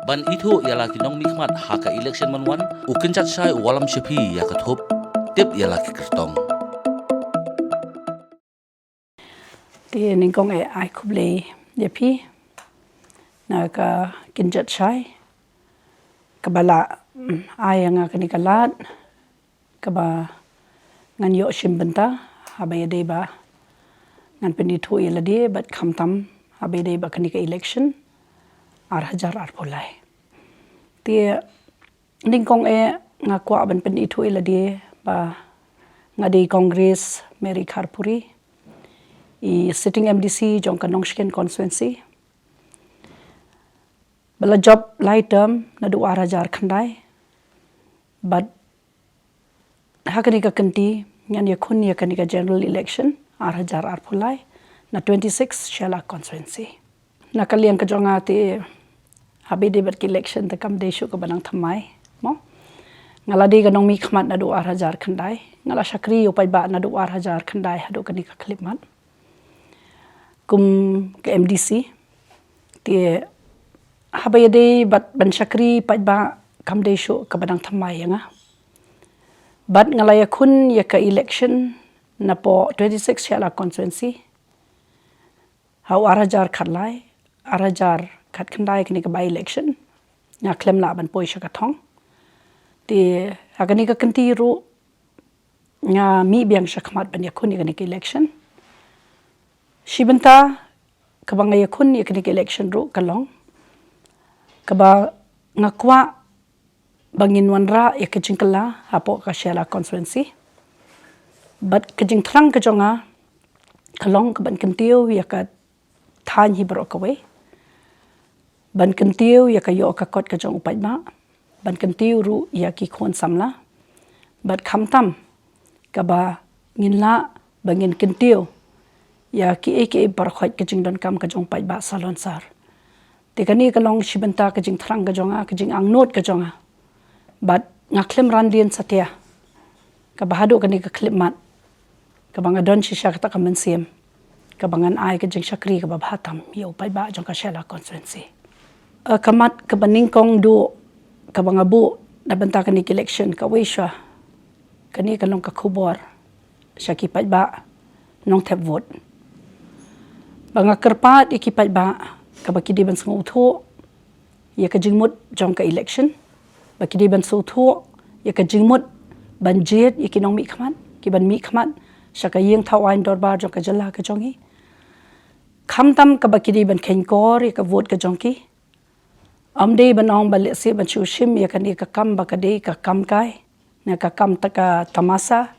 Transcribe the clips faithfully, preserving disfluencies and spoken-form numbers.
Ban ithuh ïa la ki nongmihkhmat ha ka election ban wan, u kynjat shai u wallam sha phi ïa ka thup. Tip ïa la ki kyrtong. Te nyngkong eh ai khublei ïa phi na ka kynjat shai kaba la, mm, ai ïa nga kane ka lad kaba ngan ïoh shim bynta haba ïadei ba ngan pynithuh ïa lade bad khamtam haba ïadei ba kane ka election ar hajar arphew lai. Te nyngkong eh nga kwah ban pynithuh ïa lade ba nga dei Congress Mary Kharpuri, i sitting M D C jong ka Nongshken constituency. Ba la jop lai term naduh ar hajar khyndai. Bad ha kane ka kynti ngan ïakhun ïa kane ka general election ar hajar arphew lai na twenty-six Shella constituency. Na ka liang ka jong nga te haba ïadei bad ka election te kam dei shuh kaba nang thymmai mo. Nga la dei ka nongmihkhmat naduh ar hajar khyndai. Nga la shakri ïa u paidbah naduh ar hajar khyndai haduh kane ka khyllipmat kum ka M D C. Te haba ïadei bad ban shakri paidbah kam dei shuh kaba nang thymmai ïa nga. Bad nga la ïakhun ïa ka election napoh twenty-six Shella constituency ha u ar hajar khatlai, ar hajar khatkhyndai kane ka by election. Nga khlem lah ban poi sha ka thong. Te ha kane ka kynti ruh nga mih biang sha khmat ban ïakhun ïa kane ka election. Shi bynta kaba nga ïakhun ïa kane ka election ruh ka long kaba nga kwah ba ngin wanrah ïa ka jingkylla hapoh ka Shella constituency. Bad ka jingthrang ka jong nga ka long kaban kyntiew ïa ka thaiñ hi baroh kawei, ban kyntiew ïa ka ïoh ka kot ka jong u paidbah, ban kyntiew ruh ïa ki khun samla. Bad khamtam kaba ngin lah ba ngin kyntiew ïa kiei kiei baroh ka jingdonkam ka jong u paidbah salonsar. Te kane ka long shi bynta ka jingthrang ka jong nga, ka jingangnud ka jong nga. Bad nga khlem ran dien satia kaba haduh kane ka khyllipmat kaba nga don shisha kata ka mynsiem kaba ngan ai ka jingshakri kaba bha tam ïa u paidbah jong ka Shella constituency. Eh, ka mat kaba nyngkong duh kaba nga buh na bynta kane ka election kawei shuwa, kane ka long ka khubor sha ki paidbah nongthep vote ba nga kyrpad ïa ki paidbah kaba ki dei ban sngewthuh ïa ka jingmut jong ka election, ba ki dei ban sngewthuh ïa ka jingmut ban jied ïa ki nongmihkhmat kiban mihkhmat sha ka ïing thaw aiñ dorbar jong ka jylla ka jong ngi. Khamtam kaba ki dei ban kheiñkor ïa ka vote ka jong ki. Ym dei ban ong ba lehse ban shu shim ïa kane ka kam ba ka dei ka kam kai, ne ka kam ta ka tamasa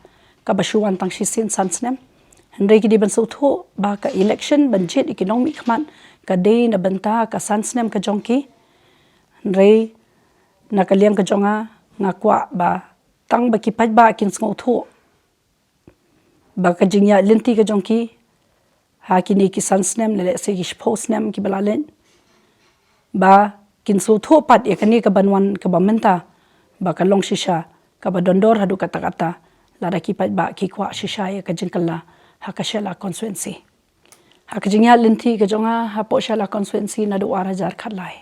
kaba shu wan tang shisien san snem. Hynrei ki dei ban sngewthuh ba ka election ban jied ïa ki nongmihkhmat ka dei na bynta ka san snem ka jong ki. Hynrei na ka liang ka jong nga, nga kwah ba tang ba ki paidbah kin sngewthuh ba ka jingïaid lynti ka jong ki ha kine ki san snem ne lehse ki shiphew snem kiba la leit, ba kin sngewthuh pat ïa kane kaban wan kaba mynta ba ka long shisha kaba dondor haduh katta katta, lada ki paidbah ki kwah shisha ïa ka jingkylla ha ka Shella constituency. Ha ka jingïaid lynti ka jong nga hapoh Shella constituency naduh ar hajar khatlai,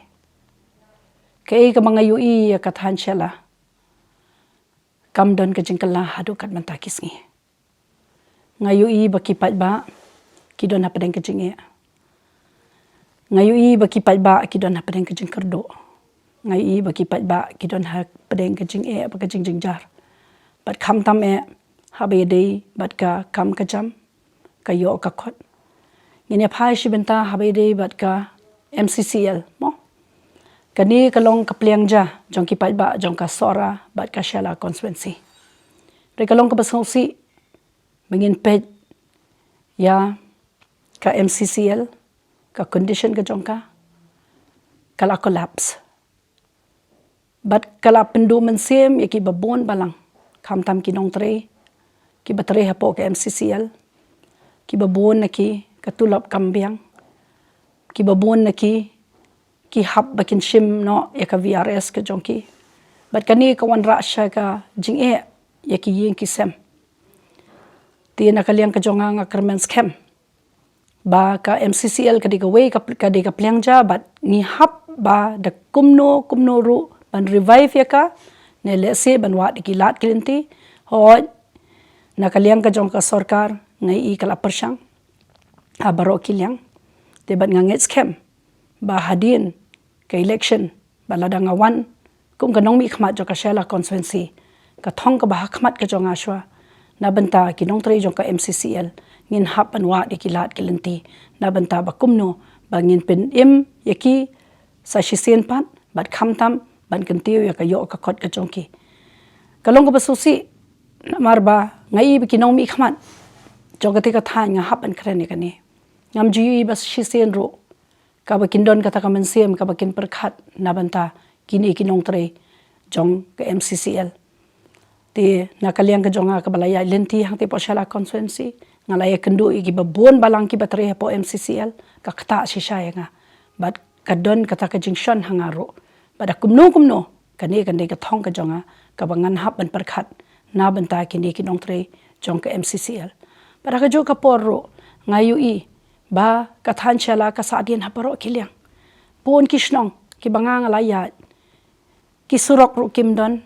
kaei kaba nga ïohi ïa ka thaiñ Shella, kam don ka jingkylla haduh kat mynta ki sngi. Nga ïohi ba ki paidbah ki don hapdeng ka jingeh. Nga ïohi ba ki paidbah ki don hapdeng ka jingkyrduh. Nga ïohi ba ki paidbah ki don hapdeng ka jingeh bad ka jingjynjar. Bad khamtam eh haba ïadei bad ka kam ka jam, ka ïoh ka kot. Ngin ïa phai shi bynta haba ïadei bad ka M C C L mo. Kane ka long ka pliang ja jong ki paidbah jong ka Sohra bad ka Shella constituency. Hynrei ka long kaba sngewsih ba ngin peit ïa ka M C C L, ka condition ka jong ka ka la collapse. Bad ka la pynduh mynsiem ïa kiba bun balang, khamtam ki nongtrei kiba trei hapoh ka M C C L, kiba bun na ki ka tulop kam biang, kiba bun na ki ki hap ba kin shim noh ïa ka V R S ka jong ki. Bad kane ka wanrah sha ka jingeh ïa ki ïing ki sem. Te na ka liang ka jong nga, nga kyrmen skhem ba ka M C C L ka dei kawei ka, ka dei ka pliang ja bad ngi hap ba da kumno kumno ruh ban revive ïa ka, ne lehse ban wad ïa ki lad ki lynti. Hooid, na ka liang ka jong ka sorkar nga i ka la pyrshang ha baroh ki liang. Te bad nga ngeit skhem ba hadien ka election, ba lada nga wan kum ka nongmihkhmat jong ka Shella constituency, ka thong kaba ha khmat ka jong nga shuwa, na bynta ki nongtrei jong ka M C C L, ngin hap ban wad ïa ki lad ki lynti, na bynta ba kumno ba ngin pynim ïa ki sa shisien pat, bad khamtam ban kyntiew ïa ka ïoh ka kot ka jong ki. Ka long kaba sngewsih, namar ba nga i ba ki nongmihkhmat jong kata ka thaiñ, nga hap ban kren ïa kane. Ngam ju i ba shisien ruh kaba kin don kata ka mynsiem kaba kin pyrkhat na bynta kine ki nongtrei jong ka M C C L. Te na ka liang ka jong nga kaba la ïaid lynti hangtei hapoh Shella constituency, nga la ïakynduh ïa kiba bun balang kiba trei hapoh M C C L, ka ktah shisha ïa nga. Bad ka don kata ka jingshon ha nga ruh ba da kumno kumno kane kan dei ka thong ka jong nga kaba ngan hap ban pyrkhat na bynta kine ki nongtrei jong ka M C C L. Bad ha kajuh ka por ruh nga ïohi ba ka thaiñ Shella ka sahdien ha baroh ki liang. Bun ki shnong kiba nga nga la ïaid, ki surok ruh kim don,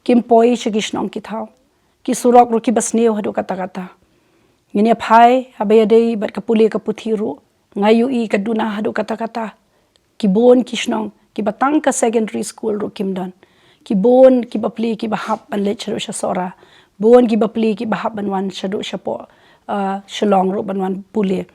kim poi sha ki shnong ki thaw. Ki surok ruh kiba sniew haduh katta katta. Ngin ïa phai haba ïadei bad ka pule ka puthi ruh, nga ïohi ka duna haduh katta katta. Ki bun ki shnong kiba tang ka secondary school ruh kim don. Ki bun ki bapli kiba hap ban leit shaduh sha Sohra. Bun ki bapli kiba hap ban wan shaduh shapoh, ah, Shillong ruh ban wan pule.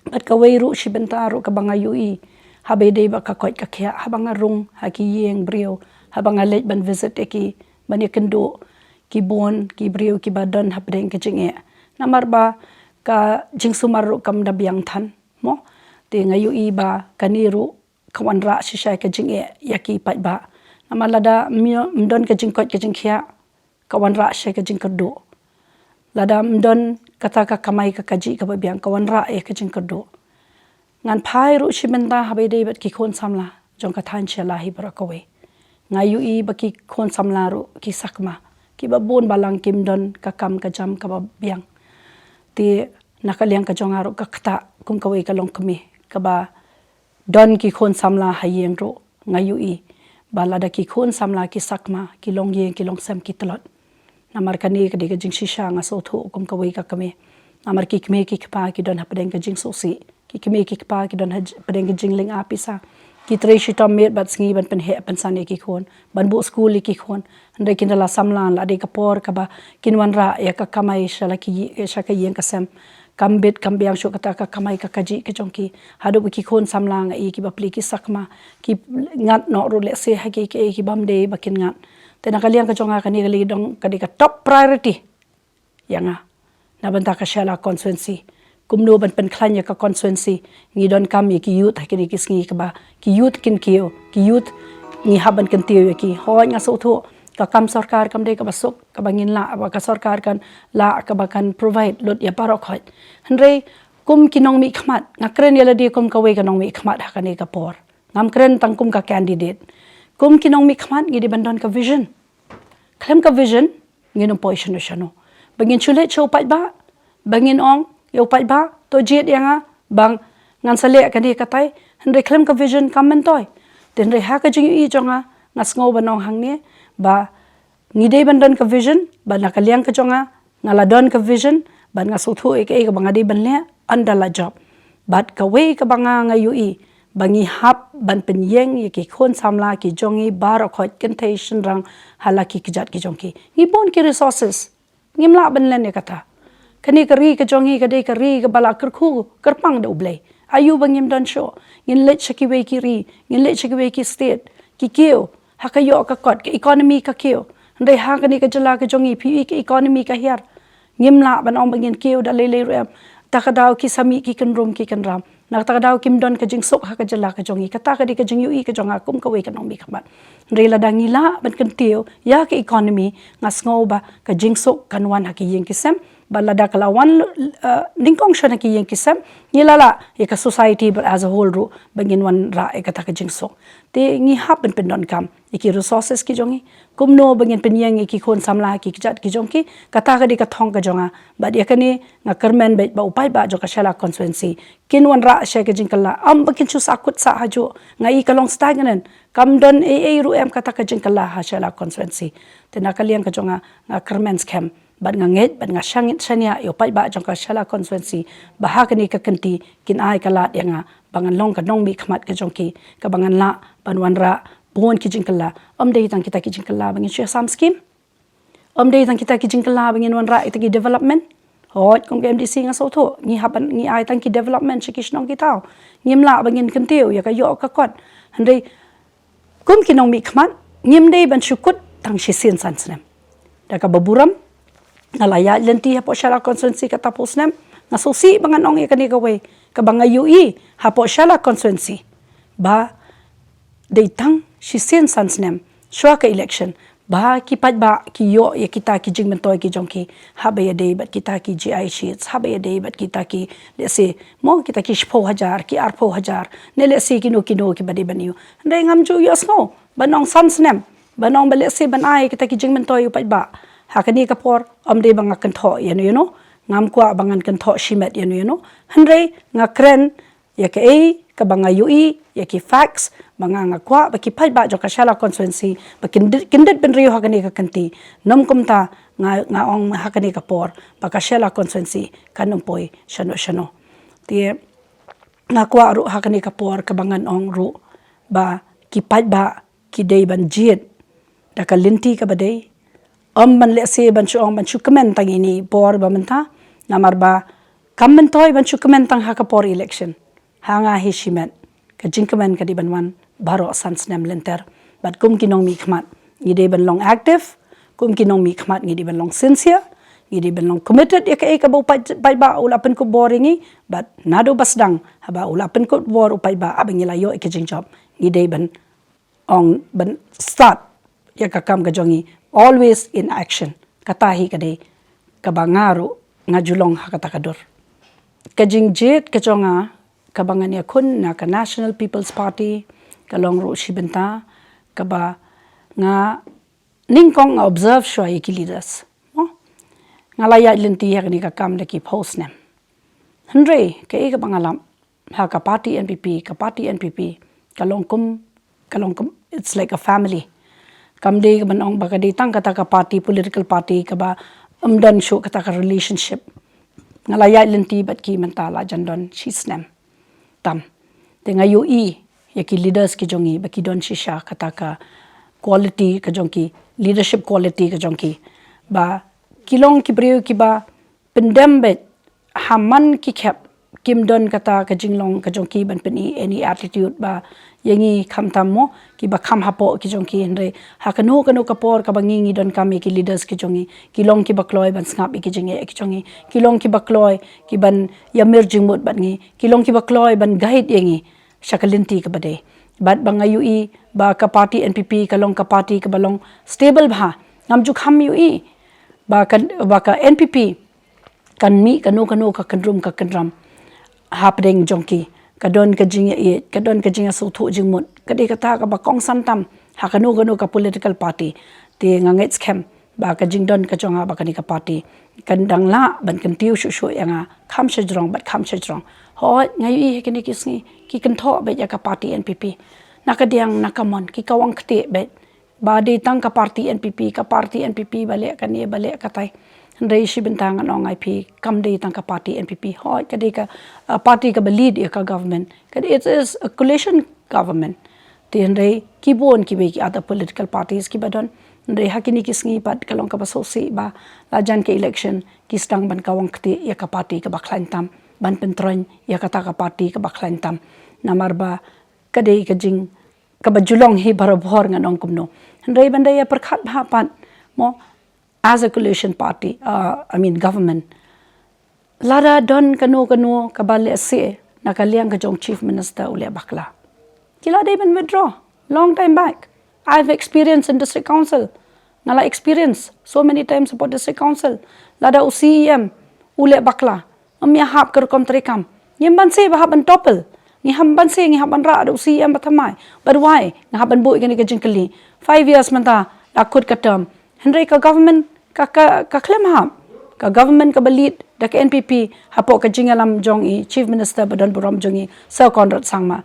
Bad kawei ruh shi bynta ruh kaba nga ïohi, haba ïadei bad ka koit ka khiah, haba nga rung ha ki ïing briew, haba nga leit ban visit ïa ki, ban ïakynduh, ki bun ki briew kiba don hapdeng ka jingeh. Namar ba ka jingsumar ruh kam da biang than, mo. Te nga ïohi ba kane ruh ka wanrah shisha ïa ka jingeh ïa ki paidbah. Namar lada ym don ka jingkoit ka jingkhiah, ka wanrah sha ka jingkyrduh. Lada ym don kata ka kamai ka kajih kaba biang, ka wanrah ïa ka jingkyrduh. Ngan phai ruh shi bynta haba ïadei bad ki khun samla jong ka thaiñ Shella hi baroh kawei. Nga ïohi ba ki khun samla ruh ki sakma, kiba bun balang kim don ka kam ka jam kaba biang. Te na ka liang ka jong nga ruh ka ktah kum kawei ka longkmie kaba don ki khun samla ha ïing ruh, nga ïohi ba lada ki khun samla ki sakma, ki longïing ki longsem ki tlot. Namar kane ka dei ka jingshisha, nga sngewthuh, kum kawei ka kmie. Namar ki kmie ki kpa ki don hapdeng ka jingsngewsih, ki kmie ki kpa ki don hapdeng ka jinglynga pisa. Ki trei shitom miet bad sngi ban pynheh pynsan ïa ki khun, ban buh skul ïa ki khun. Hynrei kin da la samla, la dei ka por kaba kin wanrah ïa ka kamai sha la ki, sha ka ïing ka sem. Kam bit kam biang shuh kata ka kamai ka kajih ka jong ki. Haduh ba ki khun samla nga i ki bapli ki sakma, ki ngat noh ruh lehse ha kiei kiei ki bym dei ba kin ngat. Te na ka liang ka jong nga kane ka la dei, ka dei ka top priority ïa nga na bynta ka Shella constituency. Kumno ban pynkhlaiñ ïa ka constituency, ngi donkam ïa ki youth ha kine ki sngi kaba ki youth kin kiew, ki youth ngi hap ban kyntiew ïa ki. Hooid, nga sngewthuh ka kam sorkar kam dei kaba suk, kaba ngin lah, ba ka sorkar kan lah, kaba kan provide lut ïa baroh khoit. Hynrei kum ki nongmihkhmat, nga kren ïa lade kum kawei ka nongmihkhmat ha kane ka por, ngam kren tang kum ka candidate. Kum ki nongmihkhmat ngi dei ban don ka vision. Khlem ka vision ngin ym poi shano shano. Ba ngin shu leit sha u paidbah, ba ngin ong ïa u paidbah, to jied ïa nga ba ngan sa leh kane katai, hynrei khlem ka vision kam myntoi. Te hynrei ha ka jingïohi jong nga, nga sngew ban ong hangne ba ngi dei ban don ka vision, ba na ka liang ka jong nga, nga la don ka vision, bad nga sngewthuh ïa kaei kaba nga dei ban leh ynda la jop. Bad kawei kaba nga, nga ïohi ba ngi hap ban pynïeng ïa ki khun samla ki jong ngi baroh khoit, kynthei shynrang, ha la ki kjat ki jong ki. Ngi bun ki resources, ngim lah ban len ïa kata. Kane ka ri ka jong ngi ka dei ka ri kaba la kyrkhu kyrpang da U Blei. Aïu ba ngim don shuh? Ngin leit sha kiwei ki ri, ngin leit sha kiwei ki state, ki kiew ha ka ïoh ka kot, ka economy ka kiew. Hynrei ha kane ka jylla ka jong ngi, phi ïohi ka economy ka hiar. Ngim lah ban ong ba ngin kiew da lei lei ruh em. Ta ka daw ki sa mih ki kynrum ki kynram. Na kata ka daw kim don ka jingsuk ha ka jylla ka jong ngi. Kata ka dei ka jingïohi ka jong nga kum kawei ka nongmihkhmat. Hynrei lada ngi lah ban kyntiew ïa ka economy, nga sngew ba ka jingsuk kan wan ha ki ïing ki sem, Ba lada ka la wan, uh, nyngkong sha na ki ïing ki sem, ngi la lah ïa ka society ba as a whole ruh ba ngin wanrah ïa kata ka jingsuk. Te ngi hap ban pyndonkam ïa ki resources ki jong ngi. Kumno ba ngin pynïeng ïa ki khun samla ki kjat ki jong ki, kata ka dei ka thong ka jong nga. Bad ïa kane nga kyrmen bad ba u paidbah jong ka Shella constituency kin wanrah sha ka jingkylla, ym ba kin shu sahkut sah hajuh. Nga i ka long stagnant, kam don ei ei ruh em kata ka jingkylla ha Shella constituency. Te na ka liang ka jong nga, nga kyrmen skhem bad nga ngeit bad nga shang shaniah ïa u paidbah jong ka Shella constituency ba ha kane ka kynti kin ai ka lad ïa nga ba ngan long ka nongmihkhmat ka jong ki, kaba ngan lah ban wanrah bun ki jingkylla. Ym dei tang kita ki jingkylla ba ngin shu sam skim. Ym dei tang kita ki jingkylla ba ngin wanrah ïa kita ki development. Hooid, kum ka M D C nga sngewthuh, ngi hap ban, ngi ai tang ki development sha ki shnong ki thaw. Ngim lah ba ngin kyntiew ïa ka ïoh ka kot. Hynrei kum ki nongmihkhmat, ngim dei ban shu kut tang shisien san snem. Da kaba burom, nga la ïaid lynti hapoh Shella constituency kata phew snem, nga sngewsih ba ngan ong ïa kane kawei, kaba nga ïohi hapoh Shella constituency ba dei tang shisien san snem shuwa ka election ba ki paidbah ki ïoh ïa kita ki jingmyntoi ki jong ki, haba ïadei bad kita ki G I sheets, haba ïadei bad kita ki, let's say, mo, kita ki shiphew hajar, ki arphew hajar, ne let's say kino kino kiba dei ban ïoh. Hynrei ngam ju ïohsngew ban ong san snem, ban ong ba let's say ban ai kita ki jingmyntoi u paidbah. Ha kane ka por ym dei ba nga kynthoh ïano ïano, ngam kwah ba ngan kynthoh shimet ïano ïano. Hynrei nga kren ïa kaei kaba nga ïohi, ïa ki facts, ba nga, nga kwah ba ki paidbah jong ka Shella constituency ba kin dei, kin dei ban riew ha kane ka kynti. Nym kumta nga, nga ong ha kane ka por ba ka Shella constituency kan ym poi shano shano. Te nga kwah ruh ha kane ka por kaba ngan ong ruh ba ki paidbah ki dei ban jied da ka lynti kaba dei. Ym ban lehse ban shu ong ban shu kmen tang ine i por ba mynta, namar ba kam myntoi ban shu kmen tang ha ka por election. Ha nga hi shimet, ka jingkmen ka dei ban wan baroh san snem lynter. Bad kum ki nongmihkhmat ngi dei ban long active, kum ki nongmihkhmat ngi dei ban long sincere, ngi dei ban long committed ïa kaei kaba u paid, paidbah u la pynkup bor ïa ngi. Bad naduh ba sdang haba u la pynkup bor u paidbah, haba ngi la ïoh ïa ka jingjop, ngi dei ban ong ban start ïa ka kam ka jong ngi, always in action. Kata hi ka dei kaba nga ruh nga ju long ha kata ka dur. Ka jingjied ka jong nga kaba ngan ïakhun na ka National People's Party ka long ruh shi bynta kaba nga nyngkong nga observe shuwa ïa ki leaders. Mo? Nga la ïaid lynti ha kane ka kam da ki phew snem. Hynrei kaei kaba nga lap ha ka party N P P, ka party N P P ka long kum, ka long kum, it's like a family. Kam dei ka ban ong ba ka dei tang kata ka party, political party kaba ym don shuh kata ka relationship. Nga la ïaid lynti bad ki mynta la jan don shi snem tam. Te nga ïohi ïa ki leaders ki jong ngi ba ki don shisha kata ka quality ka jong ki, leadership quality ka jong ki, ba ki long ki briew kiba pyndem beit ha man ki khep, kim don kata ka jinglong ka jong ki ban pyni any attitude ba ïa ngi khamtam mo, kiba kham hapoh ki jong ki. Hynrei ha kano kano ka por kaba ngi, ngi donkam ïa ki leaders ki jong ngi, ki long kiba kloi ban sngap ïa ki jingeh ki jong ngi, ki long kiba kloi ki ban ïamir jingmut bad ngi, ki long kiba kloi ban guide ïa ngi sha ka lynti kaba dei. Bad ba nga ïohi ba ka party N P P ka long ka party kaba long stable bha. Ngam ju kham ïohi ba ka, ba ka N P P kan mih kano kano ka kynrum ka kynram hapdeng jong ki. Ka don ka jingïaieit, ka don ka jingïasngewthuh jingmut. Ka dei kata kaba kongsan tam ha kano kano ka political party. Te nga ngeit skhem ba ka jingdon ka jong nga bad kane ka party kan dang lah ban kyntiew shuh shuh ïa nga kham shajrong bad kham shajrong. Hooid, nga ïohi ha kine ki sngi ki kynthoh beit ïa ka party N P P. Na ka diang na ka mon ki kawang ktieh beit. Ba dei tang ka party N P P, ka party N P P ba leh kane ba leh katai. Hynrei shi bynta ngan ong ïa phi, kam dei tang ka party N P P. Hooid, ka dei ka, uh, party kaba lead ïa ka government. Ka dei, it is a coalition government. Te hynrei ki bun kiwei ki other political parties kiba don. Hynrei ha kine ki sngi pat ka long kaba sngewsih ba la jan ka election ki sdang ban kawang ktieh ïa ka party kaba khlaiñ tam, ban pyntroiñ ïa kata ka party kaba khlaiñ tam. Namar ba ka dei ka jing kaba ju long hi barabor, ngan ong kumno. Hynrei ban da ïa pyrkhat bha pat mo, as a coalition party, uh, I mean government, lada don kano kano kaba lehse na ka liang ka jong Chief Minister u leh bakla, ki la dei ban withdraw long time back. I've experience in district council. Nga la experience so many times about district council. Lada u C E M U leh bakla. Ym ïa hap ka rukom treikam. Ngim banse ba hap ban topple. Ngi hap banse, ngi hap ban rah da u C E M ba thymmai. Ba duwai, ngi hap ban buh ïa kane ka jingkylli. Five years mynta la kut ka term. Hynrei ka government ka, ka, ka khlem hap. Ka government kaba lead da ka N P P hapoh ka jingïalam jong i Chief Minister ba don burom jong i Sir Conrad Sangma.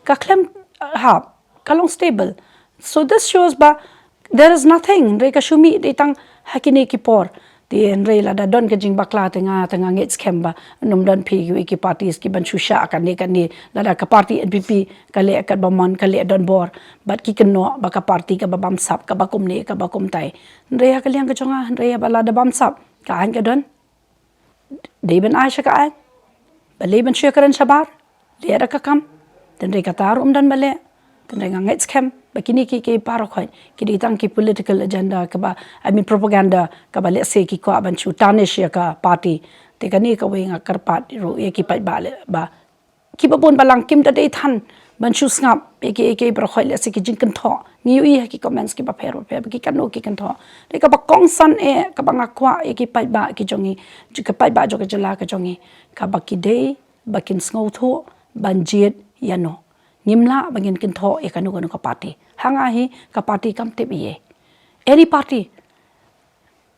Ka khlem, uh, hap. Ka long stable. So this shows ba there is nothing. Hynrei ka shu mih dei tang ha kine ki por. Te hynrei lada don ka jingbakla te nga, te nga ngeit skhem ba ym don phi ki, ki parties ki ban shu shah kane kane. Lada ka party N P P ka leh katba mon, ka leh donbor. Bad ki kynnoh ba ka party kaba bamsap, kaba kumne, kaba kumtai. Hynrei ha ka liang ka jong nga, hynrei ba lada bamsap, ka aiñ ka don. Dei ban ai sha ka aiñ. Balei ban shu ïakren shabar? Leh da ka kam. Te hynrei kata ruh ym don ba leh. Te hynrei nga ngeit skhem ba kine ki, ki para khoit ki dei tang ki political agenda kaba, I mean, propaganda kaba lehse ki kwah ban shu tarnish ïa ka party. Te kane kawei nga kyrpad ruh ïa ki paidbah leh ba kiba bun balang kim da dei than ban shu sngap ïa ki, ïa ki para khoit lehse ki jingkynthoh. Ngi ïohi ha ki comments kiba pher ba pher ba ki kano ki kynthoh. Te kaba kongsan eh kaba nga kwah ïa ki paidbah ki jong ngi, ki paidbah jong ka jylla ka jong ngi, kaba ki dei ba kin sngewthuh ban jied ïano. Ngim lah ba ngin kynthoh ïa kano kano ka party. Ha nga hi ka party kam tip ei ei. Any party,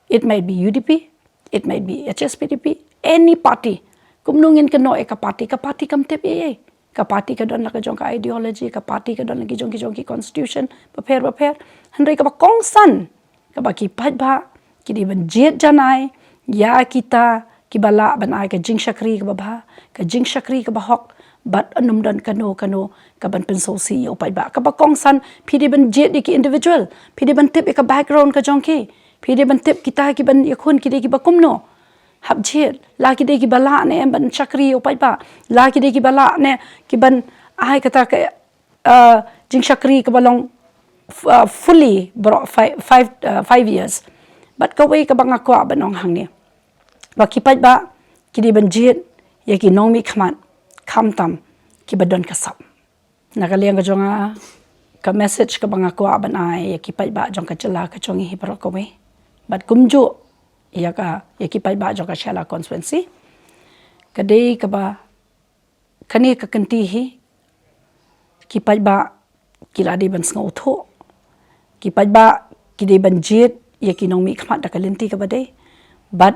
it might be U D P, it might be H S P D P, any party. Kumno ngin kynnoh ïa ka party, ka party kam tip ei ei. Ka party ka don la ka jong ka ideology, ka party ka don la ki jong ki jong ki constitution bapher bapher. Hynrei kaba kongsan, kaba ki paidbah ki dei ban jied janai ïa kita kiba lah ban ai ka jingshakri kaba bha, ka jingshakri kaba hok, bad ym don kano kano kaban pynsngewsih ïa u paidbah. Kaba kongsan, phi dei ban jied ïa ki individual, phi dei ban tip ïa ka background ka jong ki, phi dei ban tip kita kiban ïakhun ki dei kiba kumno. Hap jied, la ki dei kiba lah ne em ban shakri ïa u paidbah, la ki dei kiba lah ne kiban ai kata ka, uh, jingshakri kaba long, uh, fully bro-, five, five, uh, five years. Bad kawei kaba nga kwah ban ong hangne, ba ki paidbah ki dei ban jied ïa ki nongmihkhmat, khamtam kiba don ka sap. Na ka liang ka jong nga, ka message kaba nga kwah ban ai ïa ki paidbah jong ka jylla ka jong ngi hi baroh kawei, bad kumjuh ïa ka, ïa ki paidbah jong ka Shella constituency, ka dei kaba kane ka kynti hi, ki paidbah ki la dei ban sngewthuh, ki paidbah ki dei ban jied ïa ki nongmihkhmat da ka lynti kaba dei. Bad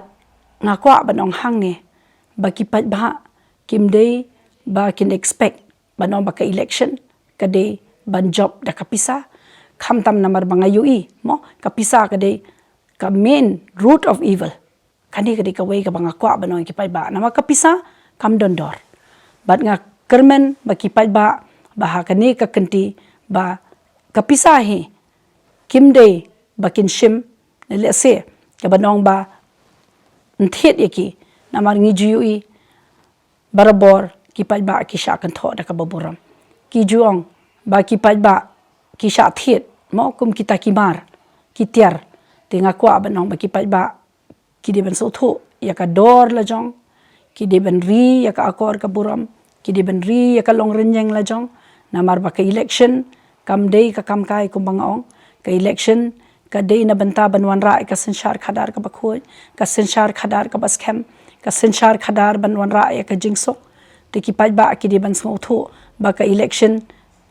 nga kwah ban ong hangne ba ki paidbah kim dei ba kin expect ban ong ba ka election ka dei ban jop da ka pisa. Khamtam namar ba nga ïohi mo, ka pisa ka dei ka main root of evil. Kane ka dei kawei kaba nga kwah ban ong ïa ki paidbah, namar ka pisa kam don dor. Bad nga kyrmen ba ki paidbah ba ha kane ka kynti ba ka pisa hi kim dei ba kin shim, ne lehse kaban ong ba nthied ïa ki, namar ngi ju ïohi barabor ki paidbah ki shah kynthoh da kaba burom. Ki ju ong ba ki paidbah ki shah thied mo kum kita ki mar, ki tiar. Te nga kwah ban ong ba ki paidbah ki dei ban sngewthuh ïa ka dor la jong, ki dei ban ri ïa ka akor ka burom, ki dei ban ri ïa ka longrynïeng la jong. Namar ba ka election kam dei ka kam kai kumba nga ong. Ka election ka dei na bynta ban wanrah ïa ka synshar khadar kaba khuid, ka synshar khadar kaba skhem, ka synshar khadar ban wanrah ïa ka jingsuk. Te ki paidbah ki dei ban sngewthuh ba ka election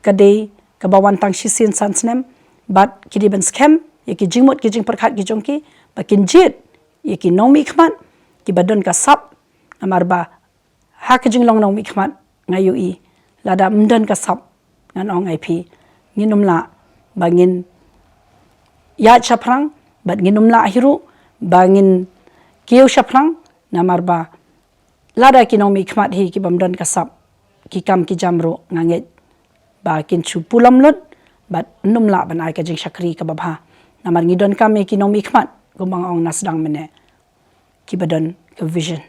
ka dei kaba wan tang shisien san snem, bad ki dei ban skhem ïa ki jingmut ki jingpyrkhat ki jong ki, ba kin jied ïa ki nongmihkhmat kiba don ka sap. Namar ba ha ka jinglong nongmihkhmat nga ïohi, lada ym don ka sap, ngan ong ïa phi, ngin ym lah ba ngin ïaid shaphrang, bad ngin ym lah hi ruh ba ngin kiew shaphrang. Namar ba lada ki nongmihkhmat hi ki bym don ka sap, ki kam ki jam ruh nga ngeit ba kin shu pulom lut, bad ym lah ban ai ka jingshakri kaba bha. Namar ngi donkam ïa ki nongmihkhmat kumba nga ong na sdang mynne, kiba don ka vision.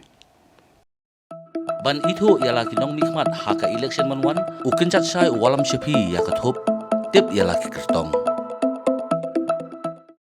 Ban ithuh ïa la ki nongmihkhmat ha ka election ban wan, u kynjat shai u wallam sha phi ïa ka thup. Tip ïa la ki kyrtong.